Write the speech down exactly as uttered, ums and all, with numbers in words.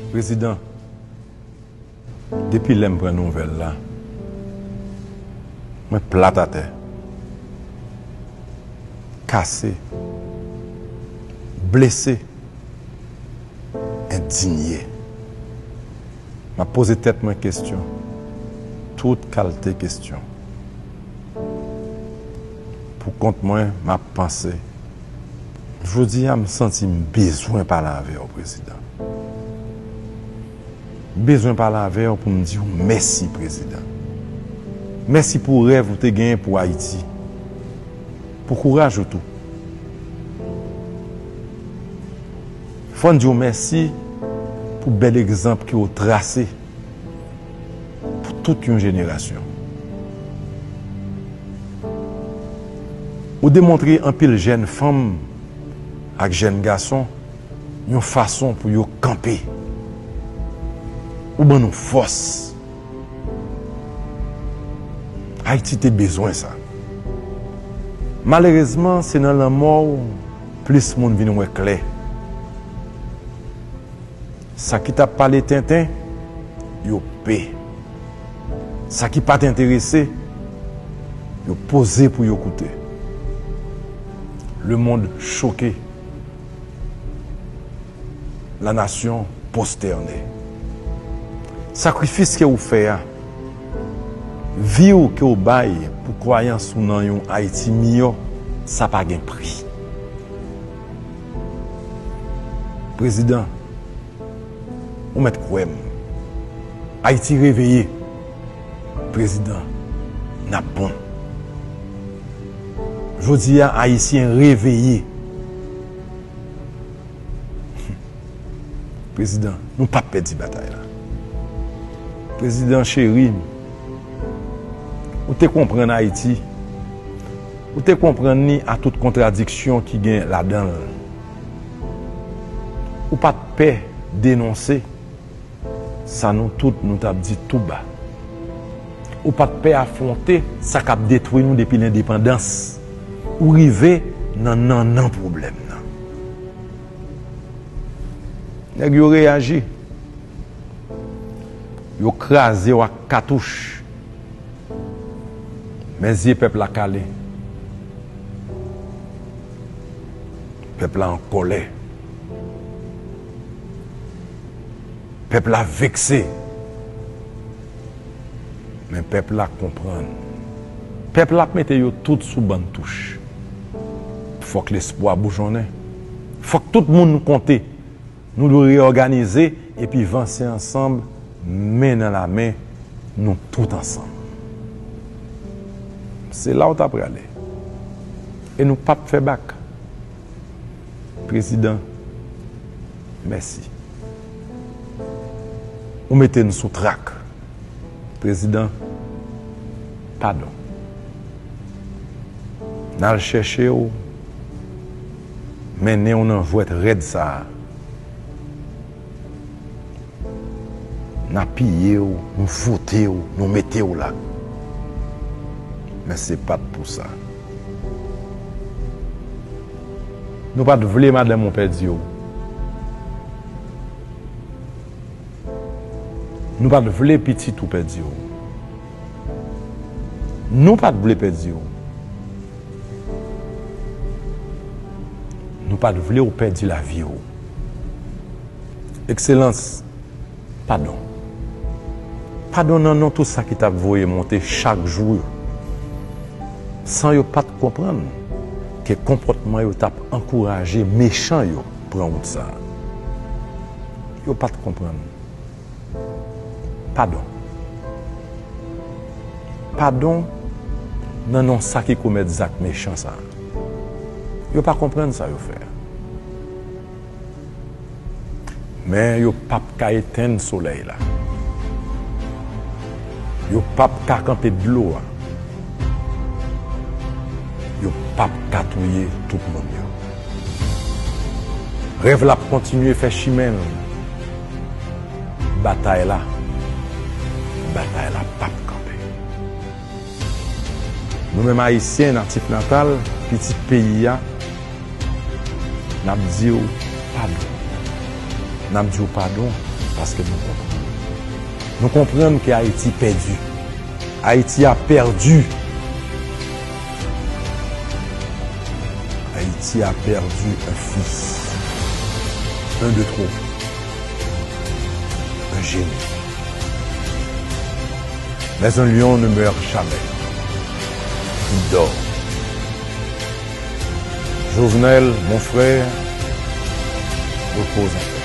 Prezidan, depi lè m pran nouvèl la, mwen plat atè, kase, blese, endinye. M ap poze tèt mwen kesyon, tout kalte kesyon. Pou kont mwen, m ap panse. Jodi a, m santi m bezwen pale avè w, Prezidan. M bezwen pale avè w pou m di w mèsi, Prezidan. Mèsi pou rèv ou te genyen pou Ayiti. Pou kouraj ou tou. Fò n di w mèsi pou bèl egzanp ke w trase pou tout yon jenerasyon. Ou demontre anpil jèn fanm ak jèn gason yon fason pou yo kanpe. Ou ban nou fòs. Ayiti te bezwen sa. Malerezman, se nan lanmò w plis moun vin wè klè. Sa ki t ap pale tenten, yo pe. Sa ki pa t enterese, yo poze pou yo koute. Le monde choqué. La nation prosternée. Sakrifis ke ou fè a, vi w ke w bay pou kwayans ou nan yon Ayiti miyò, sa pa gen pri. Prezidan, ou mèt kwè m. Ayiti reveye. Prezidan, n ap bon. Jodi a, Ayisyen reveye. Prezidan, nou p ap pèdi batay la. Prezidan cheri, ou te konprann Ayiti. Ou te konprann ni a tout kontradiksyon ki gen ladan l. Ou pa t pè denonse sa nou tout nou t ap di tou ba. Ou pa t pè afwonte sa k ap detwi nou depi lendepandans. Ou rive nan nannan pwoblèm nan. Nèg yo reyaji. Yo kraze w ak katouch. Men zye pèp la kale. Pèp la an kòlè. Pèp la vekse. Men pèp la konprann. Pèp la ap mete yo tout sou bann touch. Fòk lespwa boujonnen. Fòk tout moun konte. Nou dwe reyòganize epi vanse ansanm, men nan lamen, nou tout ansanm. Se la w ta prale. E nou p ap fè bak. Prezidan, mèsi. Ou mete n sou trak. Prezidan, padon. N al chèche w, mennen w nan jwèt rèd sa a. N apiye w, nou vote w, nou mete w la. Men se pa t pou sa. Nou pa t vle madanm ou pèdi w. Nou pa t vle pitit ou pèdi w. Nou pa t vle pèdi w. Nou pa t vle w pèdi lavi w. Ekselans, padon. Padon nan non tout sa ki t ap voye monte chak jou yo. San yo pa t konprann ke konpòtman yo t ap ankouraje mechan yo pran wout sa a. Yo pa t konprann. Padon. Padon nan non sa ki komèt zak mechan sa a. Yo pa konprann sa yo fè a. Men yo p ap ka etenn solèy la. Yo p ap ka kanpe dlo a. Yo p ap ka touye tout moun yo. Rèv la ap kontinye fè chimen l. Batay la, batay la p ap kanpe. Nou menm Ayisyen natif natal, pitit peyi a, n ap di w padon. N ap di w padon. Paske nou konprann. Nou konprann ke Ayiti pèdi. Ayiti a pèdi. Ayiti a pèdi un fils. Un de trop. Un génie. Mais un lion ne meurt jamais. Il dort. Jovenel, mon frère, repose en paix.